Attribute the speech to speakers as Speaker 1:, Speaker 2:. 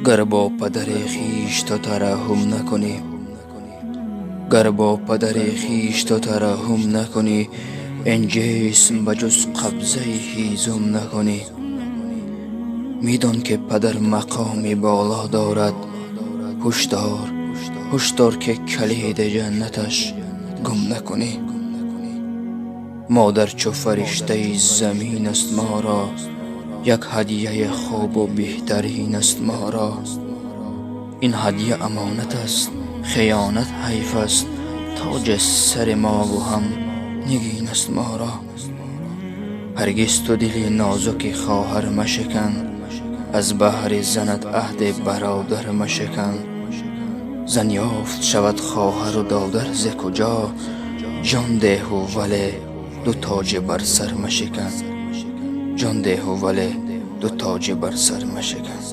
Speaker 1: Гар бо падари хеш ту тараҳҳум накунӣ, гар бо падари хеш ту тараҳҳум накунӣ, ин ҷисм ба ҷуз қабзаи ҳезум накунӣ. Медон ки падар мақоми боло дорад, ҳушдор, ҳушдор, ки калиди ҷаннаташ гум накунӣ. Модар чу фариштаи замин аст моро, як ҳадияи хубу беҳтарин аст моро. Ин ҳадия амонат аст, хиёнат ҳайф аст, тоҷи сари мо-ву ҳам нигин аст моро. Ҳаргиз ту дили нозуки хоҳар машкан, аз баҳри занат аҳди бародар машкан. Зан ёфт шавад хоҳару додар зи куҷо? Ҷон деҳу вале ду тоҷ бар сар машкан, ҷон деҳу вале ду тоҷ бар сар машкан.